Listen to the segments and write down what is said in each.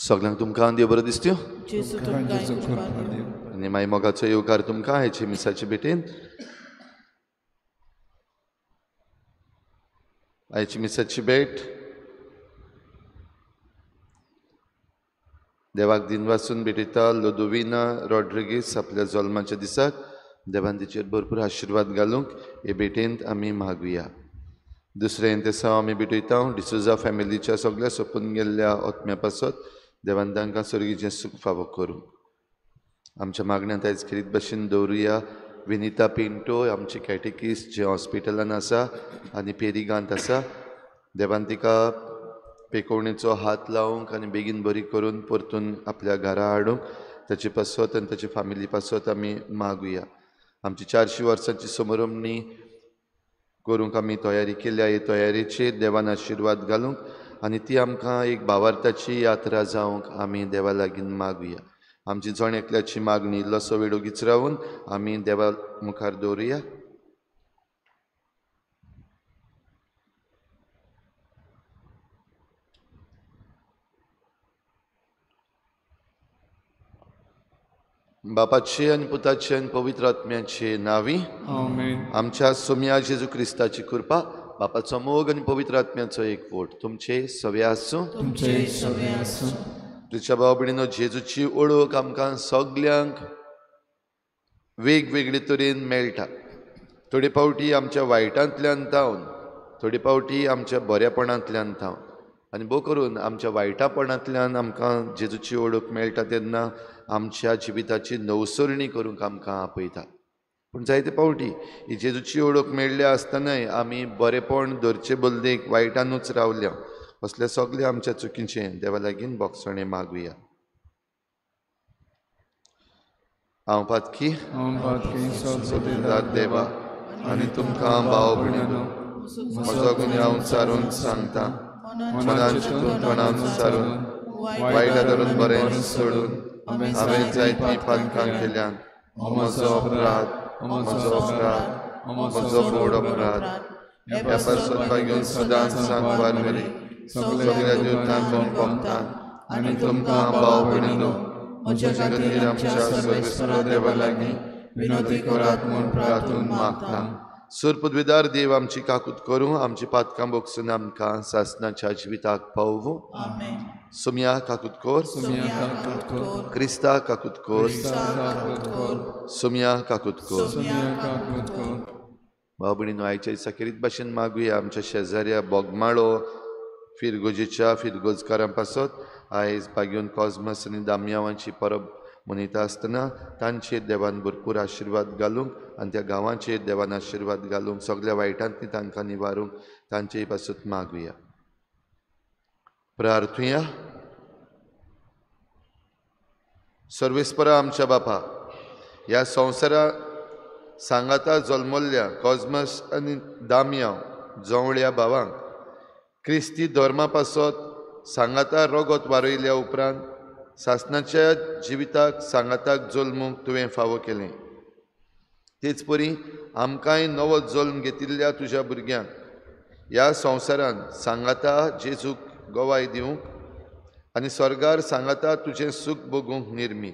सगळ्यांक तुमकां देव बरो दिसत्यो आनी मागीर मोगाचो येवकार तुमकां आयचे मिसाचे भेटेन. आयची मिसाची भेट देवाक दिनवासून भेटयता लोदोविना रॉड्रिगीस आपल्या जल्माच्या दिसाक. देवान तिचेर भरपूर आशिर्वाद घालूंक हे भेटेंत आमी मागुया. दुसरें तेसांव आमी भेटयता डिसोजा फॅमिलीच्या सगळ्या सोंपून गेल्ल्या आत्म्या पासत देवान तांकां सर्गीचें सूख फावो करूं. आमच्या मागण्यांत आयज खेरीत भशेन दवरुया विनिता पिंटो आमची कॅटेकीस जे हॉस्पिटलान आसा आनी पेरिगांत आसा. देवान तिका पेकोवणेचो हात लावंक आनी बेगीन बरी करून परतून आपल्या घरा हाडूंक ताचे पासत आनी ताचे फामिली पासत आमी मागुया. आमची 400 वर्सांची समारंभणी करूंक आमी तयारी केल्या. हे तयारेचेर देवान आशिर्वाद घालूंक आनी ती आमकां एक भावार्थाची यात्रा जावंक आमी देवा लागीं मागुया. आमची जण एकल्याची मागणी इल्लोसो वेळ ओगीच रावून आमी देवा मुखार दवरुया. बापाचे आनी पुताचे आनी पवित्र आत्म्याचे नांवी आमेन. आमच्या सोम्या जेजू क्रिस्ताची कृपा, बापाचो मोग आनी पवित्र आत्म्याचो एकवट तुमचे सवे आसूं. तुमचे सवे आसूं. तुझ्या भाव भयणीनो, जेजूची ओळख आमकां सगल्यांक वेगवेगळे तरेन मेळटा. थोडे फावटी आमच्या वायटांतल्यान जावन, थोडे फावटी आमच्या बऱ्यापणांतल्यान जावन, आनी भोव करून आमच्या वायटापणांतल्यान आमकां जेजूची ओळख मेळटा तेन्ना आमच्या जिविताची नवसरणी करूंक आमकां आपयता. पूण जायते फावटी ही जेजूची ओळख मेळ्ळ्या आसतनाय आमी बरेपण धरचे बदलेक वायटानूच रावल्या. असले सगळे आमच्या चुकीचें देवा लागीं बोगसणें मागुया. हांव पातकी सोदीदार देवा आनी तुमकां भाव भयणीनो म्हजो गुन्यांव सारून सांगता. मनान चिंतून तोंडान सारून वायट धरून बरें सोडून हांवें जायतीं पातकां केल्यान. म्हजो अपराध, म्हजो अपराध, म्हजो व्हड अपराध. ह्या पासत भाग्यून सदांच सांगपार मरी सगळ्या जिवितांत भोंगतां आनी तुमकां भाव भयणीनो म्हज्या खातीर आमच्या सर्वेस्पर देवा लागीं विनवती करात म्हूण प्रार्थून मागता. सुरपदवीदार देव आमची काकूत करूं, आमची पातकां बोगसून आमकां सासनाच्या जिविताक पावूं. सुम्या काकूत कर, क्रिस्ता काकूत कर, सुम्या काकूत कर. भाव भयणीनो, आयच्या दिसा खेरीत भाशेन मागुया आमच्या शेजाऱ्या बोगमाळो फिरगोजेच्या फिरगोजकारां पासत आयज बागेवन कॉजमस आनी दामयावांची परब मनयता आसतना तांचेर देवान भरपूर आशिर्वाद घालूंक आनी त्या गांवाचेर देवान आशिर्वाद घालूंक, सगळ्या वायटांतली तांकां निवारूंक तांचे पासत मागुया. प्रार्थुया. सर्वेस्परा आमच्या बापा, ह्या संवसारा सांगाता जल्मल्ल्या कॉजमस आनी दामयाव जोवळ्या भावांक क्रिस्ती धर्मा पासत सांगाता रगत वारयल्या उपरांत सासनाच्या जिविताक सांगाताक जल्मूंक तुवें फावो केलें. तेच परी आमकांय नवो जल्म घेतिल्ल्या तुज्या भुरग्यांक ह्या संवसारांत सांगाता जेजूक गवाय दिवंक आनी स्वर्गार सांगाता तुजें सूख भोगूंक निर्मी.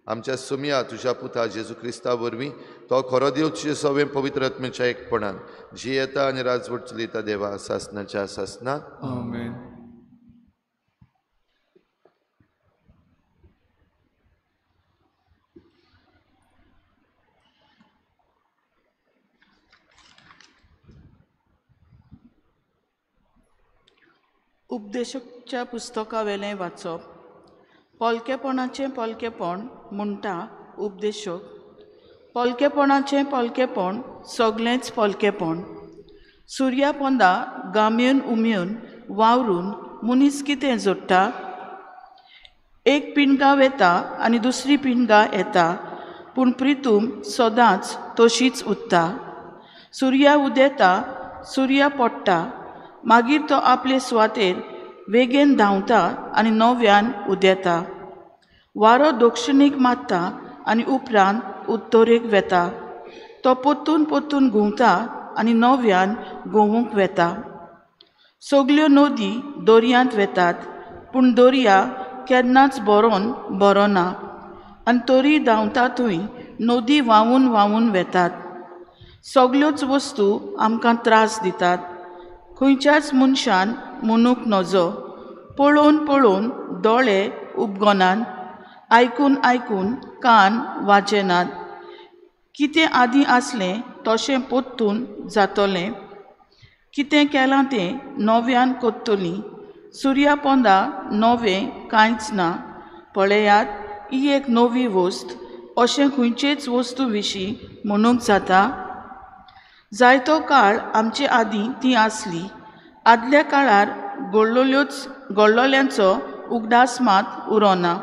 आमच्या सुमया तुज्या पुता जेजू क्रिस्ता वरवीं तो खरो देव तुजे सवें पवित्र आत्म्याच्या एकपणान जियेता आनी राजवट चलयता देवा सासनाच्या सासना. आमेन. उपदेशकच्या पुस्तकावेलें वाचप. पोलकेपणाचें पोलकेपण म्हणटा उपदेशक. पोलकेपणाचें पोलकेपण सगळेंच पोलकेपण. सुर्या पोंदा गामयेन उमयेन वावरून मनीस कितें जोडटा? एक पिणगा वेता आनी दुसरी पिणगा येता, पूण प्रितूम सदांच तशीच उरता. सुर्या उदेता, सुर्या पडटा, मागीर तो आपले सुवातेर वेगेन धांवता आनी नव्यान उदेता. वारो दक्षिणेक मारता आनी उपरांत उत्तरेक वेता. तो परतून परतून घुंवता आनी नव्यान घुंवूंक वेता. सगल्यो नदी दर्यांत वेतात, पूण दर्या केन्नाच भरोन भरना आनी तरी धांवता थंय नदी व्हांवून व्हांवून वेतात. सगल्योच वस्तू आमकां त्रास दितात. खंयच्याच मनशान म्हणूंक नजो. पळोवन पळोवन दोळे उबगनात, आयकून आयकून कान वाजेनात. कितें आदीं आसलें तशें परतून जातलें, कितें केलां तें नव्यान करतलीं. सुर्या पोंदा नवें कांयच ना. पळयात, ही एक नवी वस्त अशें खंयचेच वस्तू विशीं म्हणूंक जाता? जायतो काळ आमचे आदीं ती आसली. आदल्या काळार घडलोल्यांचो उगडास मात उरोना.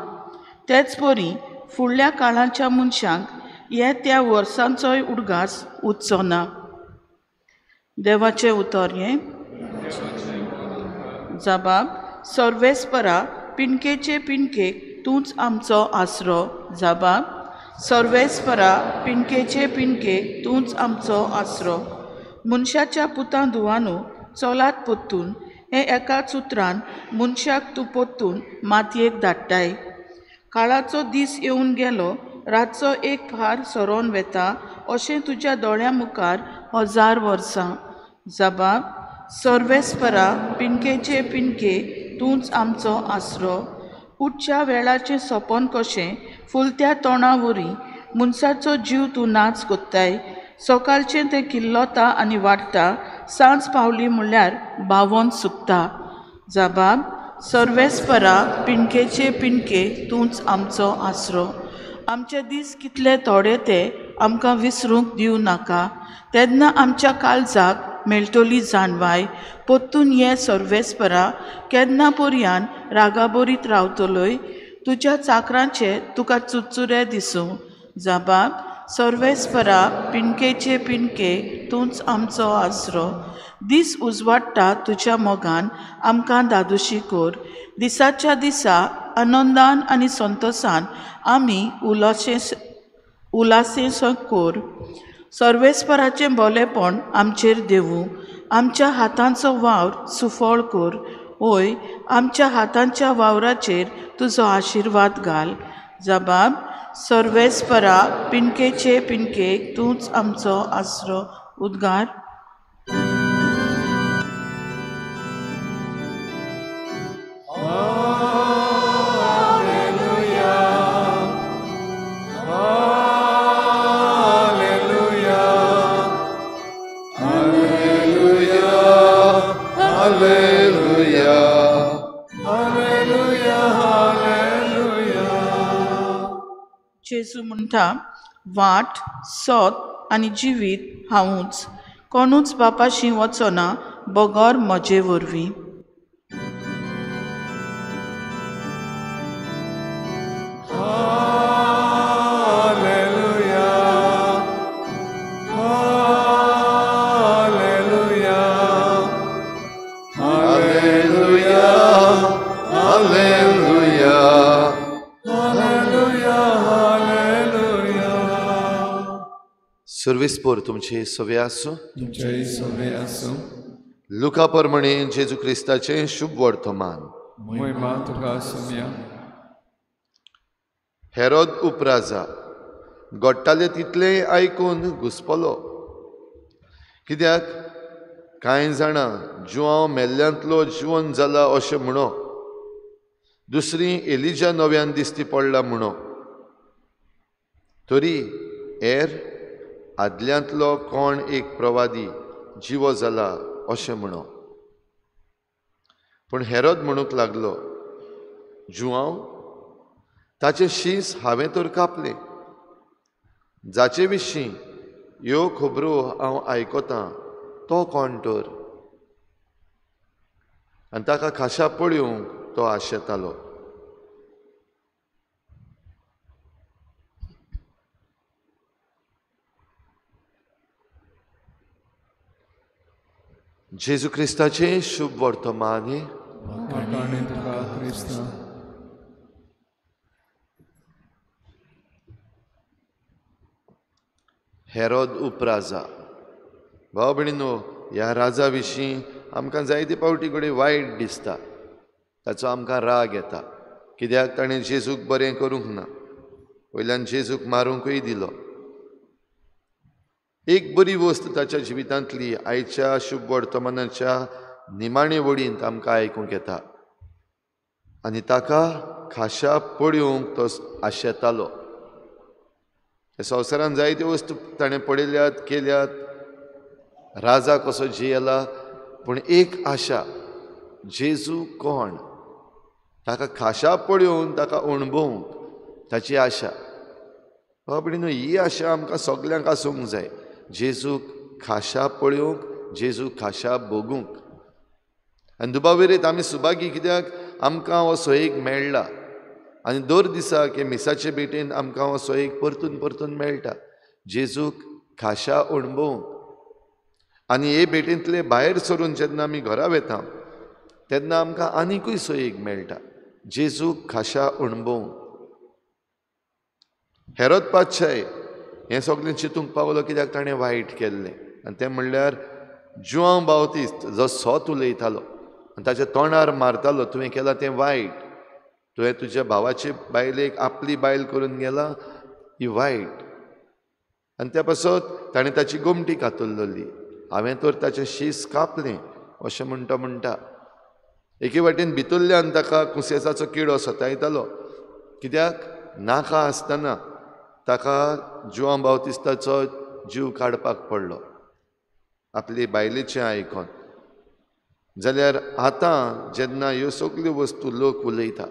तेच परी फुडल्या काळाच्या मनशांक हे त्या वर्सांचोय उडगास उरचो ना. देवाचें उतर हें. जबाब. सर्वेस्परा पिणकेचे पिणकेक तूंच आमचो आसरो. जबाब. सर्वेस्परा पिणकेचे पिणकेक तूंच आमचो आसरो. मनशाच्या पुतां धुवानू चलात परतून हे एकाच उतरान मनशाक तूं परतून मातयेक धाडटाय. काळाचो दीस येवन गेलो, रातचो एक फार सरोन वेता अशें तुज्या दोळ्यां मुखार 1000 वर्सां. जबाब. सर्वेस्परा पिणकेचे पिणके तूंच आमचो आसरो. उठच्या वेळाचें सपन कशें फुलत्या तोंडा वरी मनशाचो जीव तूं नाच कोत्ताय. सकाळचें तें किल्लता आनी वाडटा, सांज पावली म्हणल्यार बावोन सुकता. जबाब. सर्वेस्परा पिणकेचे पिणके तूंच आमचो आसरो. आमचे दीस कितले थोडे ते आमकां विसरूंक दिवं नाका. तेन्ना आमच्या काळजाक मेळटली जाणवाय. परतून ये सर्वेस्परा, केन्ना पर्यान रागाबरीत रावतलोय? तुज्या चाकरांचे तुका चुरचुरे दिसूं. जबाब. सर्वेस्परा पिणकेचे पिणके तूंच आमचो आसरो. दीस उजवाडटा तुज्या मोगान आमकां दादोशी कर. दिसाच्या दिसा आनंदान आनी संतोसान आमी उलासें कर. सर्वेस्पराचें बोलेपण आमचेर देवूं. आमच्या हातांचो वावर सुफळ कर. ओय, आमच्या हातांच्या वावराचेर तुजो आशिर्वाद घाल. जबाब. सर्वेस्परा पिणकेचे पिणके तूंच आमचो आसरो. उद्गार. जेजू म्हणटा, वाट, सोत आनी जिवीत हांवूच. कोणूच बापाशी वचना बगर म्हजे वरवीं. सर्वेस्पोर तुमचे सवे आसूं. तुमचे सवे आसूं. लुका प्रमाणे जेजू क्रिस्ताचें शुभ वर्तमान. महिमा तुका आसुया. हेरोद उपराजा घडटालें तितलें आयकून घुसपलो. कित्याक कांय जाणां जुआंव मेल्ल्यांतलो जिवन जाला अशें म्हणो, दुसरी एलिजा नव्यान दिसती पडला म्हणो, तरी हेर आदल्यांतलो कोण एक प्रवादी जिवो जाला अशें म्हणो. पूण हेरोद म्हणूंक लागलो, जुआंव, ताचें शीस हांवें तर कापलें, जाचे विशीं ह्यो खबरो हांव आयकतां तो कोण तर? आनी ताका खाशा पळोवंक तो आशेतालो. जेजू क्रिस्ताचें शुभ वर्तमान. हेरोद उपराजा. भाव भयणीनो, ह्या राजा विशीं आमकां जायते फावटी कडेन वायट दिसता, ताचो आमकां राग येता, कित्याक ताणें जेजूक बरें करूंक ना, वयल्यान जेजूक मारूंकूय दिलो. एक बरी वस्त ताच्या जिवितांतली आयच्या शुभ वर्तमानाच्या निमाणे वडींत आमकां आयकूंक येता, आनी ताका खाशा पळोवंक तो आशेतालो. संवसारान जायत्यो वस्तू ताणें पळयल्यात, केल्यात, राजा कसो जियेला, पूण एक आशा, जेजू कोण, ताका खाशा पळोवन ताका अणभवंक ताची आशा. बाबडी न्हू, ही आशा आमकां सगल्यांक आसूंक जाय, जेजूक खाशा पळोवंक, जेजूक खाशा भोगूंक. आनी दुबाविरेत आमी सुभागी, कित्याक आमकां हो सोयीक मेळ्ळा, आनी दर दिसाक हे मिसाचे भेटेन आमकां हो सोयीक परतून परतून मेळटा, जेजूक खाशा अणभवंक. आनी हे भेटेंतले भायर सरून जेन्ना आमी घरा वता तेन्ना आमकां आनिकूय सोयीक मेळटा, जेजूक खाशा अणभवंक. हेरोद पातशाय हें सगळें चिंतूंक पावलो कित्याक ताणें वायट केल्लें, आनी तें म्हणल्यार जुआंव बावतिस्त जो सत उलयतालो आनी ताच्या तोंडार मारतालो, तुवें केलां तें वायट, तुवें तुज्या भावाचे बायलेक आपली बायल करून गेला, ही वायट. आनी त्या पासत ताणें ताची गोमटी कातरलेली, हांवें तर ताचें शीस कापलें अशें म्हणटा म्हणटा. एके वाटेन भितरल्यान ताका कुसेसाचो किडो सतायतालो, कित्याक नाका आसतना ताका जुआंव बावतिस्ताचो जीव काडपाक पडलो आपले बायलेचें आयकोन. जाल्यार आतां जेन्ना ह्यो सगल्यो वस्तू लोक उलयता,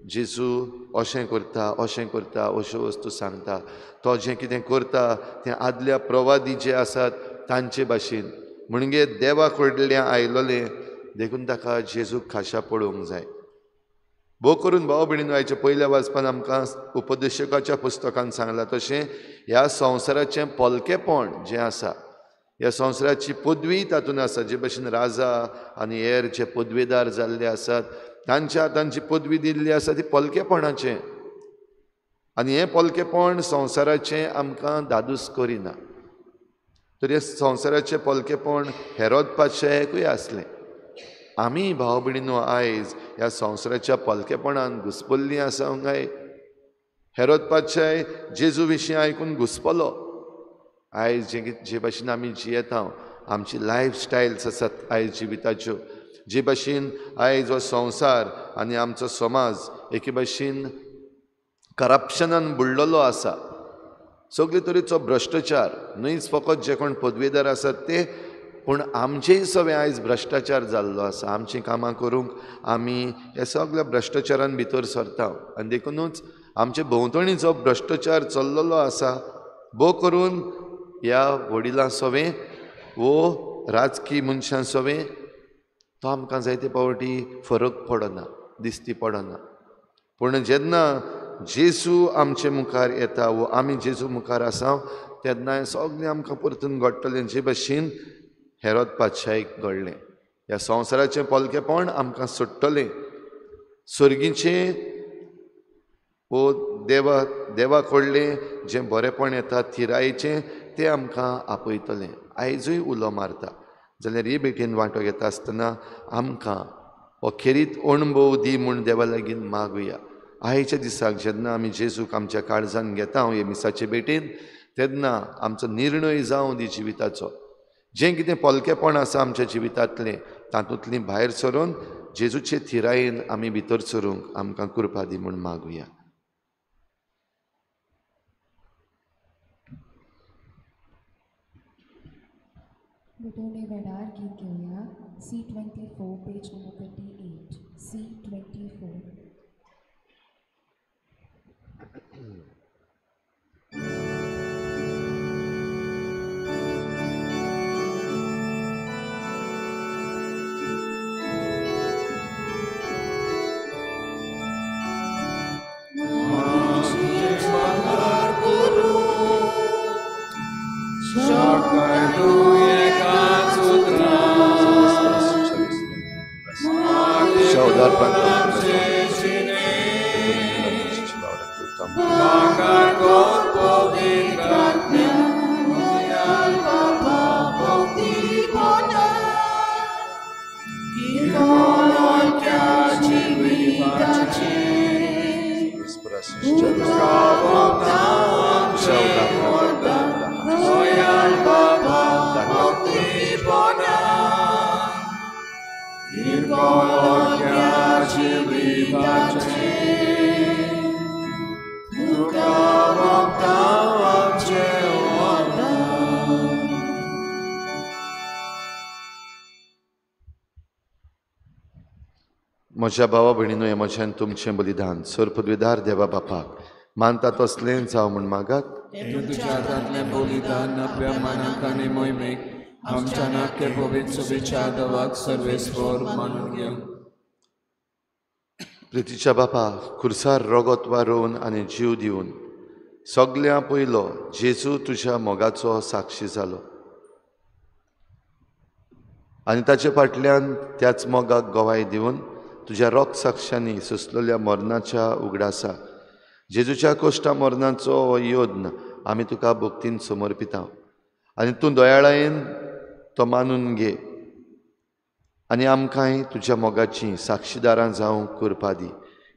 जेजू अशें करता, अशें करता, अश्यो वस्तू सांगता, तो जें कितें करता तें आदल्या प्रवादी जे आसात तांचे भाशेन, म्हणजे देवा कडल्यान आयलोलें, देखून ताका जेजूक खाशा पळोवंक जाय. भोव करून भाव भयणीनो, आयच्या पयल्या वाचपान आमकां उपदेशकाच्या पुस्तकान सांगलां तशें ह्या संवसाराचें पोलकेपण जें आसा, ह्या संवसाराची पदवी तातूंत आसा, जे भशेन राजा आनी हेर जे पदवेदार जाल्ले आसात तांच्या तांची पदवी दिल्ली आसा ती पोलकेपणाचें, आनी हें पोलकेपण संवसाराचें आमकां दादूस करिना. तर हें संवसाराचें पोलकेपण हेरोद पातशायकूय आसलें. आमी भाव भयणीनो आयज ह्या संवसाराच्या पोलकेपणान घुसपल्लीं आसा काय? हेरोद पातशाय जेजू विशीं आयकून घुसपलो. आयज जे भाशेन आमी जियेता, आमची लायफ स्टायल्स आसात आयज जिविताच्यो, जे भाशेन आयज हो संवसार आनी आमचो समाज एके भाशेन करप्शनान बुडलेलो आसा, सगळे तरेचो भ्रश्टाचार, न्हयच फकत जे कोण पदवेदार आसात ते, पूण आमचेय सगळें आयज भ्रश्टाचार जाल्लो आसा. आमचीं कामां करूंक आमी ह्या सगळ्या भ्रश्टाचारान भितर सरता, आनी देखुनूच आमचे भोंवतणी जो भ्रश्टाचार चल्लेलो आसा, भोव करून ह्या वडिलां सवें वो राजकीय मनशां सवें, तो आमकां जायते फावटी फरक पडना, दिश्टी पडना. पूण जेन्ना जेजू आमचे मुखार येता वो आमी जेजू मुखार आसा तेन्ना हें सगळें आमकां परतून घडटलें, जे भाशेन हेरोद पातशायक घडलें. ह्या संवसाराचें पोलकेपण आमकां सोडटलें, सर्गीचें वो देवा कडलें जें बरेंपण येता थिरायेचें तें आमकां आपयतलें. आयजूय उलो मारता जाल्यार ही भेटेन वांटो घेता आसतना आमकां हो खेरीत अणभव दी म्हूण देवा लागीं मागुया. आयच्या दिसाक जेन्ना आमी जेजूक आमच्या काळजान घेता हे मिसाचे भेटेन, तेन्ना आमचो निर्णय जावं दी जिविताचो, जें कितें पोलकेपण आसा आमच्या जिवितांतलें तातूंतलीं भायर सरून जेजूचे थिरायेन आमी भितर सरूंक आमकां कृपा दी म्हूण मागुया. भेटवणे वेळार गीत घेवया C24 page number 38 C24. म्हज्या भावा भयणीनो, हें म्हज्यान तुमचें बलिदान सर पदवीदार देवा बापाक मानता तसलें जावं म्हूण मागात. तुज्या हातांतलें बलिदान आपल्या मनाक आनी मोहिमेक आमच्या नाक्य पवित्र शुभेच्छा देवाक सर्वेस्पर मानून घेवं. प्रितीच्या बापा, खुर्सार रगत वारोवन आनी जीव दिवन सगळ्यां पयलो जेजू तुज्या मोगाचो साक्षी जालो आनी ताचे फाटल्यान त्याच मोगाक गवाय दिवन तुज्या रोग साक्षांनी सोंसलेल्या मरणाच्या उगडासा जेजूच्या कोश्टा मरणाचो हो योद्न आमी तुका भक्तीन समर्पिता आनी तूं दयाळायेन तो मानून घे आनी आमकांय तुज्या मोगाची साक्षीदारां जावंक करपा दी.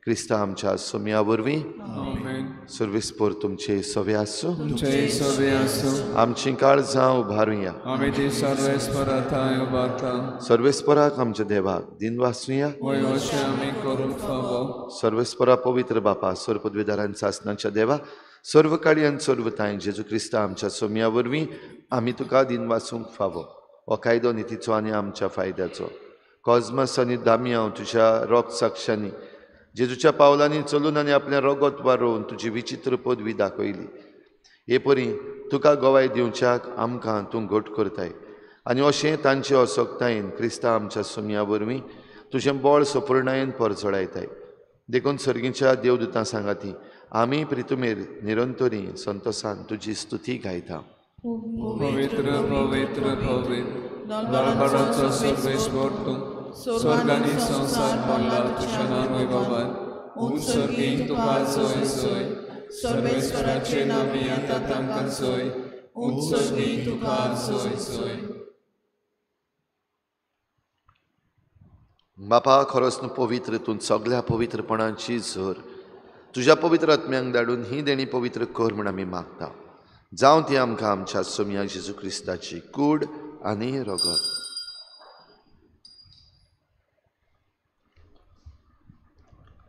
क्रिस्ता आमच्या सोम्या वरवीं. सर्वेस्पर तुमचे सवे आसूं. आमची काळजां उबारुया. सर्वेस्पराक आमच्या देवाक दिन वासूया. सर्वेस्परा पवित्र बापा, सर्व पदवीदारान सासनाच्या देवा, सर्व काळी आनी सर्व तांय जेजू क्रिस्ता आमच्या सोम्या वरवीं आमी तुका दिन वासूंक फावो. हो कायदो नितीचो आनी आमच्या फायद्याचो. कॉजमस आनी दामियांव तुज्या रोग साक्षांनी जेजूच्या पावलांनी चलून आनी आपलें रगत वारोवन तुजी विचित्र पदवी दाखयली. हे परी तुका गवाय दिवच्याक आमकां तूं घट करताय आनी अशें तांचे असक्तायेन क्रिस्ता आमच्या सोम्या वरवीं तुजें बळ सपूर्णायेन परजळायताय. देखून सर्गीच्या देवदूतां सांगाती आमी प्रितुमेर निरंतरी संतोसान तुजी स्तुती गायता. पवित्र पवित्र पवित्र दरबाराचो सर्वेश्वर तूं, स्वर्गानी संवसार भरला तुज्या नांव वैभवान. उत्सर्गीक तुका जय जय, सर्वेश्वराचे नांव येता तांकां जय, उत्सर्गीक तुका जय जय. बापा, खरोच न्हू पवित्र तूं सगळ्या पवित्रपणाची झर, तुज्या पवित्र आत्म्यांक धाडून ही देणी पवित्र कर म्हूण आमी मागता. जावं ती आमकां आमच्या सोम्या जेजू क्रिस्ताची कूड आनी रगत.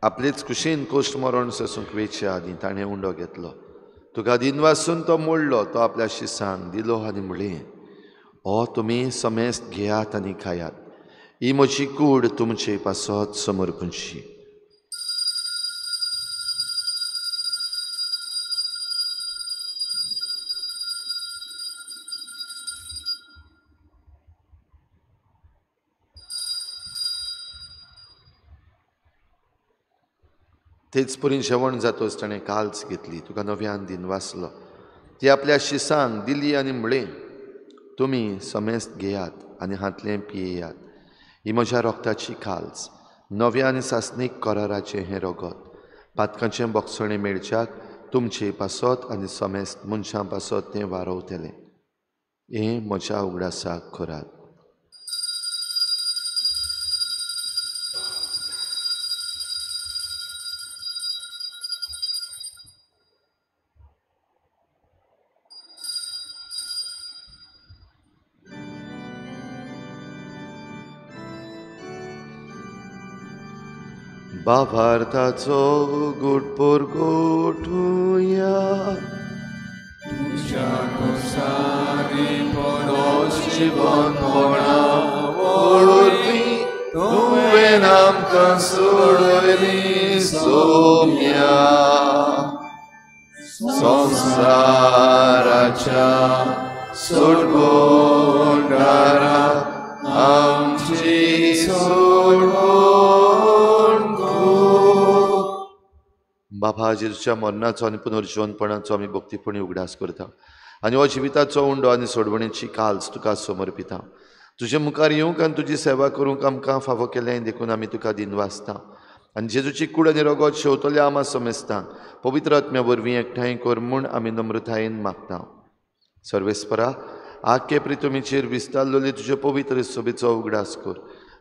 आपलेच कुशीन कोश्ट मरण सोसूंक वेचे आदीं ताणें उंडो घेतलो. तुका दिनवासून तो मोडलो, तो आपल्या शिसांक दिलो आनी म्हणलें, हो तुमी समेस्त घेयात आनी खायात, ही म्हजी कूड तुमचे पासत समर्पूंची. तेच परी जेवण जातोच ताणें काल्च घेतली, तुका नव्यान दिन वाचलो, ती आपल्या शिसांक दिली आनी म्हणलें, तुमी समेस्त घेयात आनी हांतलें पियेयात, ही म्हज्या रोगताची काल्च, नव्या आनी सासणीक कराराचें हें रगत, पातकांचें बोगसणें मेळच्याक तुमचे पासत आनी समेस्त मनशां पासत तें वारोवतलें. हें म्हज्या उगडासाक करात. बाभार्थाचो गुटपोर गोठुया तुज्या कुसारी परोसुया. पुनर्जिवनपणा वरवीं तुवें आमकां सोडयली सोम्या संवसाराच्या सोडवणदारा आमची सोडवण कर. बाबा जेजूच्या मरणाचो आनी पुनर्जिवनपणाचो आमी भक्तीपणी उगडास करता आनी हो जिविताचो उंडो आनी सोडवणेची काल्स तुका समर्पिता. तुजे मुखार येवंक आनी तुजी सेवा करूंक आमकां फावो केलें देखून आमी तुका दिनवासता आनी जेजूची कूड आनी रगत शेवतल्या आमा समेस्तांक पवित्र आत्म्या वरवीं एकठांय कर म्हूण आमी नम्रतायेन मागता. सर्वेस्परा आख्खे प्रितुमीचेर विस्तारलेली तुजे पवित्र सभेचो उगडास कर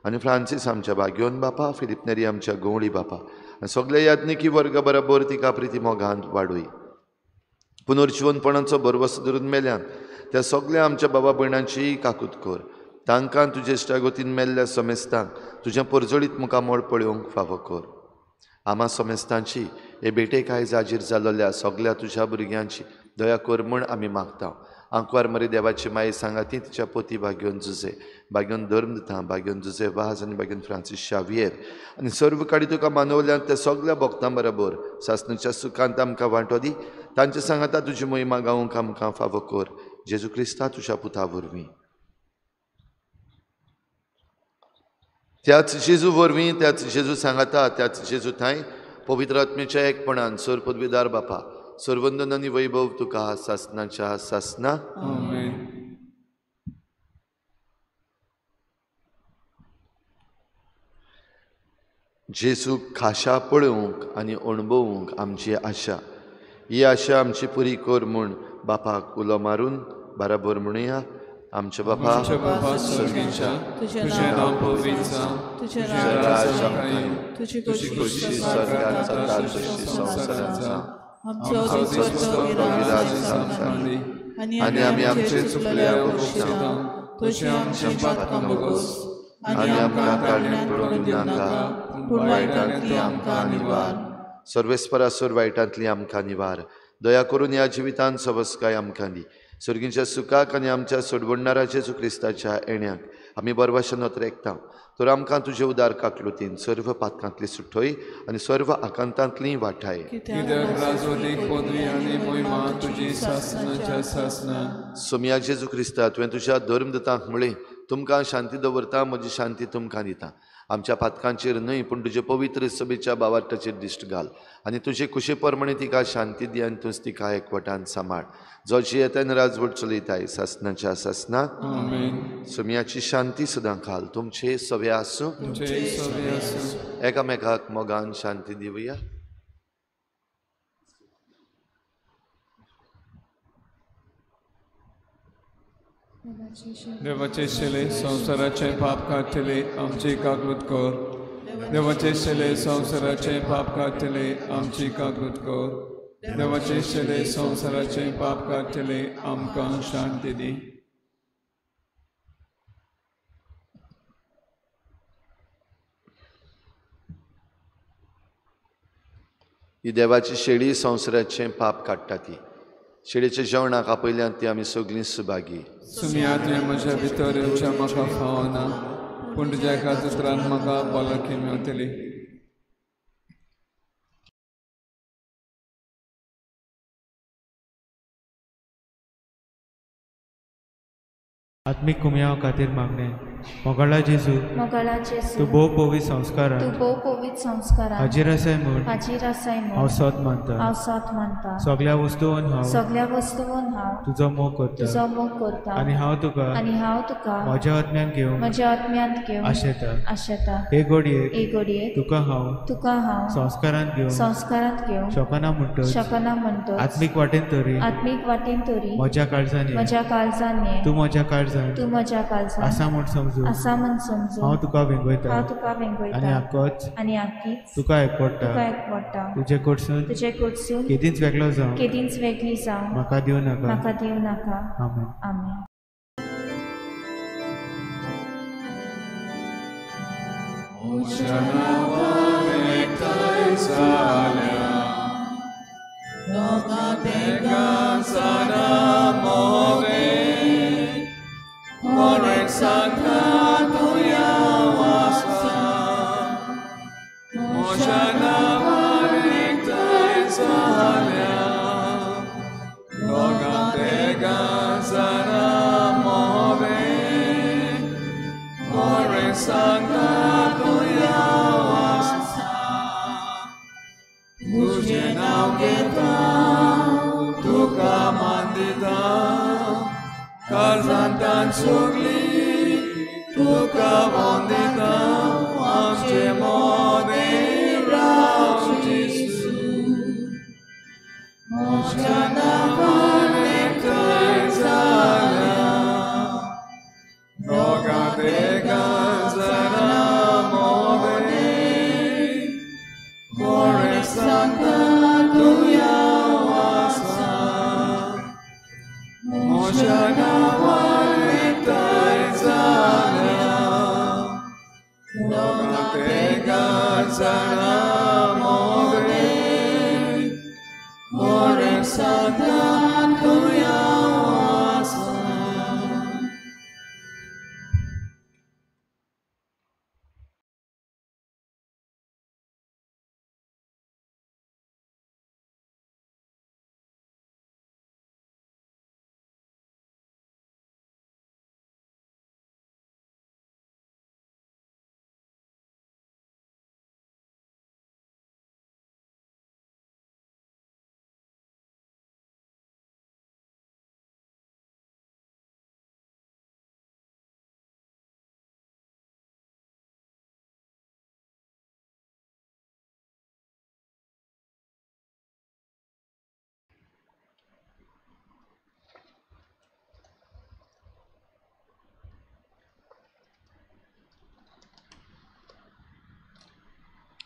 आनी फ्रांसीस आमच्या भाग्योन बापा, फिलीप नेरी आमच्या गवळी बापा आनी सगल्या याज्ञिकी वर्गा बरोबर तिका प्रिती मोगांत वाडय. पुनर्जिवनपणाचो भरवसो धरून मेल्यान त्या सगल्या आमच्या बाबा भयणांची काकूत कर. तांकां तुजे इश्टागतीन मेल्ल्या समेस्तांक तुजें परजळीत मुखामळ पळोवंक फावो कर. आमा समेस्तांची हे भेटेक आयज हाजीर जाल्ल्या सगल्या तुज्या भुरग्यांची दया कर म्हूण आमी मागता. आंकवार मरे देवाची माये सांगाती तिच्या पोती भाग्योन जुजे, भाग्योन धर्म दिता, भाग्योन जुजे वाज आनी भाग्योन फ्रांसीस शावियर आनी सर्व काडी तुका मानवल्यान त्या सगल्या भक्तां बरोबर सासणाच्या सुखांत आमकां वांटो दी. तांचे सांगाता तुजी मोहिमा गावंक आमकां फावो कर. जेजू क्रिस्ता तुज्या पुता वरवीं. त्याच जेजू वरवीं, त्याच जेजू सांगाता, त्याच जेजू थांय पवित्र आत्म्याच्या एकपणान सर पदवीदार बापा सर्वंदन आनी वैभव तुका सासनाच्या सासना. आमेन. जेजू खाशा पळोवंक आनी अणभवूंक आमची आशा, ही आशा आमची पुरी कर म्हूण बापाक उलो मारून बराबर म्हणुया. आमच्या बापा स्वर्गीच्या, तुझें नांव पवित्र जावं, तुझें राज्य आमकां येवं, तुजी खोशी स्वर्गांत जाता तशी संवसारांत जावं. आमचो दिसपट्टो गिरास आमकां दी आनी आमी आमचे चुकले बक्षिता तशें आमचें पातकां भोगोस आनी आमकां काडण्याक पडूंक दिवनाका, पूण वायटांतली आमकां निवार. सर्वेस्परा सोर वायटांतली आमकां निवार. दया करून ह्या जिवितांत सवस्काय आमकां दी. सर्गीच्या सुखाक आनी आमच्या सोडवणदारा जेजू क्रिस्ताच्या येण्याक आमी बरवाशे नोत्रेकता. तर आमकां तुजे उदार काकलुतीन सर्व पातकांतली सुटय आनी सर्व आकांतांतली वाठाय. सोमया जेजू क्रिस्ता, तुवें तुज्या धर्मदूतांक म्हळें, तुमकां शांती दवरता, म्हजी शांती तुमकां दिता. आमच्या पातकांचेर न्हय पूण तुजे पवित्र सभेच्या बावार्थाचेर दिश्ट घाल आनी तुजे कुशे प्रमाणे तिका शांती दी आनी तूंच तिका एकवटान सांबाळ. जो जियेतान राजवट चलयताय सासनाच्या सासना. सोमयाची शांती सदां खाल तुमचे सवे आसूं. एकामेकाक मोगान शांती दिवया. देवाचे शिले संवसाराचे पाप काडटले आमची काकूत कर. देवाचे शिले संवसाराचे पाप काडटले आमची काकूत कर. देवाचे शिले संवसाराचे पाप काडटले आमकां शांती दी. ही देवाची शेळी संवसाराचें पाप काडटा. ती शेळीच्या जेवणाक आपयल्यान ती आमी सगळीं सुभागी. सुमया, तुवें म्हज्या भितर येवच्या म्हाका फावना, पूण तुज्या एका उतरान म्हाका भलायकी मेळटली. आत्मीक कुमयाव खातीर मागणें. मोगाळा जेजू, तूं भोव पवित्र संस्कारान हाजीर आसाय म्हूण हांव सत मानता. सगल्या वस्तून हांव तुजो मोग करता आनी हांव तुका म्हज्या आत्म्यांत घेवंक आशेता. हे घडयेक तुका हांव संस्कारांत घेवंक शकना म्हणटच आत्मीक वाटेन तरी म्हज्या काळजान ये, तूं म्हज्या काळजान आसा म्हूण समजू हांव तुका वेंगयता आनी आक्कीच तुका एकवटा. तुजे कडसून केदींच वेगळो जावं म्हाका दिवं नाका. आमेन. कोरे सांता तुया वासा मोशा नांवान एकठांय जाल्या दोगां तेगां जाणां मोदें कोरे सांता तुया वासा तुजें नांव घेता तुका मान दिता काळजांतान सगळी तुका वंदिता आमचे मोदें राव जेजू मोशा नांवान एकठांय जाल्या दोगां तेगां जाणां मोदें कोरे सांता तुया वासा मोशा नांवान एकठांय जाल्या दोगां तेगां जाणां मोदें कोरे सांता तुया वासा.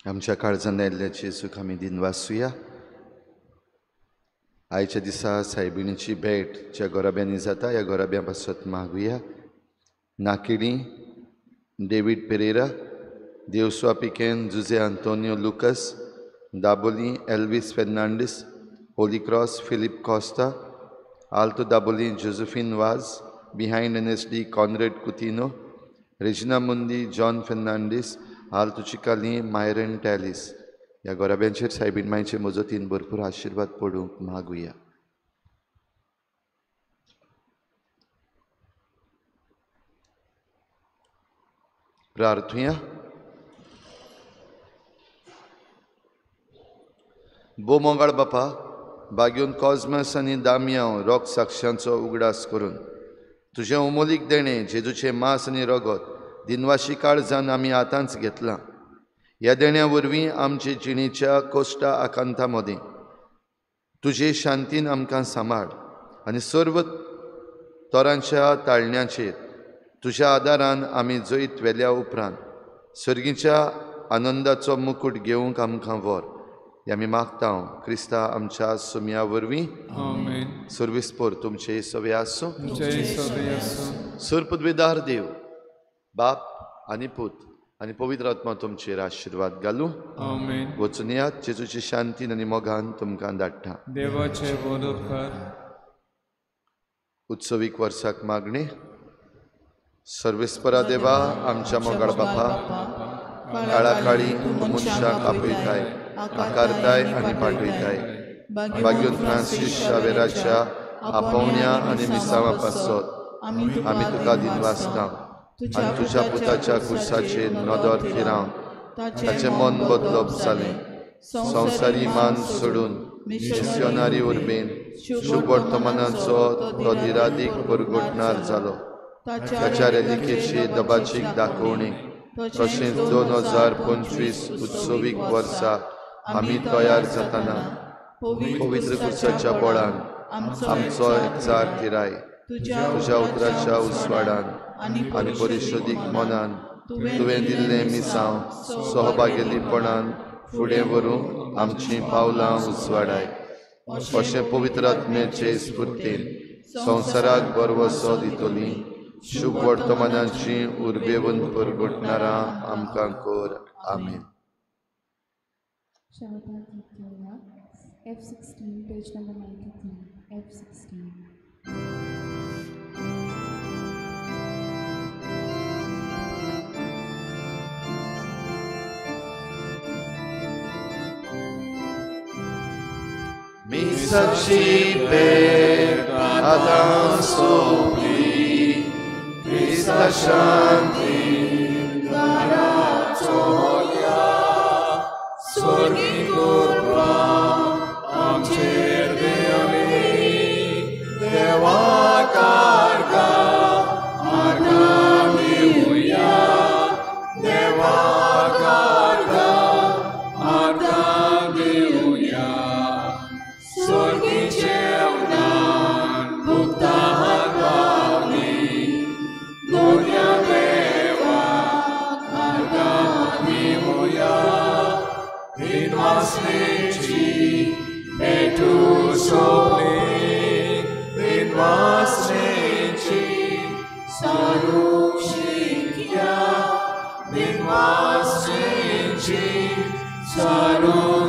आमच्या काळजान आयिल्ल्या जेजूक आमी दिनवासुया. आयच्या दिसा सायबिणीची भेट ज्या गोराब्यांनी जाता ह्या गोराब्यां पासत मागुया. नाकिणी David Pereira, Devswa Piquen, Jose Antonio Lucas, Dabolim Elvis Fernandes, Holy Cross Philip Costa, Alto Dabolim Josephine Vaz, behind NSD Conrad Coutinho, Regina Mundi John Fernandes, Alto Chicalim Myron Tallis. ह्या गोराब्यांचेर सायबीण मायचे मजतीन भरपूर आशिर्वाद पडूंक मागुया. प्रार्थुया. भोव मोगाळ बापा, बागेवन कॉजमस आनी दामयांव रोग साक्षांचो उगडास करून तुजें अमोलीक देणें जेजूचें मांस आनी रगत दिनवाशी काळजान आमी आतांच घेतलां. ह्या देण्या वरवीं आमचे जिणेच्या कोश्टा आकांता मदीं तुजे शांतीन आमकां सांबाळ आनी सर्व तरांच्या ताळण्याचेर तुज्या आदारान आमी जैत व्हेल्या उपरांत सर्गीच्या आनंदाचो मुकूट घेवंक आमकां व्हर. हे आमी मागता क्रिस्ता आमच्या सुमया वरवीं. आमेन. सर्विसपोर तुमचे सवे आसूं. सर पदवेदार देव बाप आनी पूत आनी पवित्र आत्मा तुमचेर आशिर्वाद घालूं. आमेन. वचून यात जेजूची शांतीन आनी मोगान तुमकां धाडटा. देवाचे व्हड उपकार. उत्सवीक वर्साक मागणें. सर्वेस्परा देवा आमच्या मोगाळ बापा, काळाकाळी मनशाक आपयताय, आकारताय आनी पाठयताय. बागेवन फ्रांसीस शावेराच्या आपोवण्या आनी मिसांवा पासत आमी तुका दिनवासता आनी तुज्या पुताच्या कुर्साचेर नदर फिरावन ताचें मन बदलप जालें. संवसारी मान सोडून मिस्योनारी उर्बेन शुभ वर्तमानाचो तो दिरादीक परगटणार जालो. ताच्या रेलिकेची दबाचीक दाखोवणी तशेंच 2025 उत्सवीक वर्सा आमी तयार जातना पवित्र कुर्साच्या बळान आमचो एकचार थिराय. तुज्या उतराच्या उस्वाडान आनी परिशोदीक मनान तुवें दिल्लें मिसांव सहभागेलीपणान फुडें व्हरूंक आमचीं पावलां उजवाडाय. अशें पवित्र आत्म्याचे स्फुर्तीन संवसाराक बरवसो दितली शुभ वर्तमानाची उर्बेवन परगटणारां आमकां कर. आमेन. F16, page number 93, F16. क्रिस्ताची भेट आतां सोंपली क्रिस्ता शांती दारा चोया स्वर्गी कृपा आमचेर देवली देवा कारगा आर्गां दिवया देवा कारगा आर्गां दिवया स्वर्गी जेवणान भुगतान पावली दोन्या देवा आर्गां दिवया दिनवासनेची भेटू सोंपली दिनवासनेची सारूक शिकया दिनवासनेची सारूक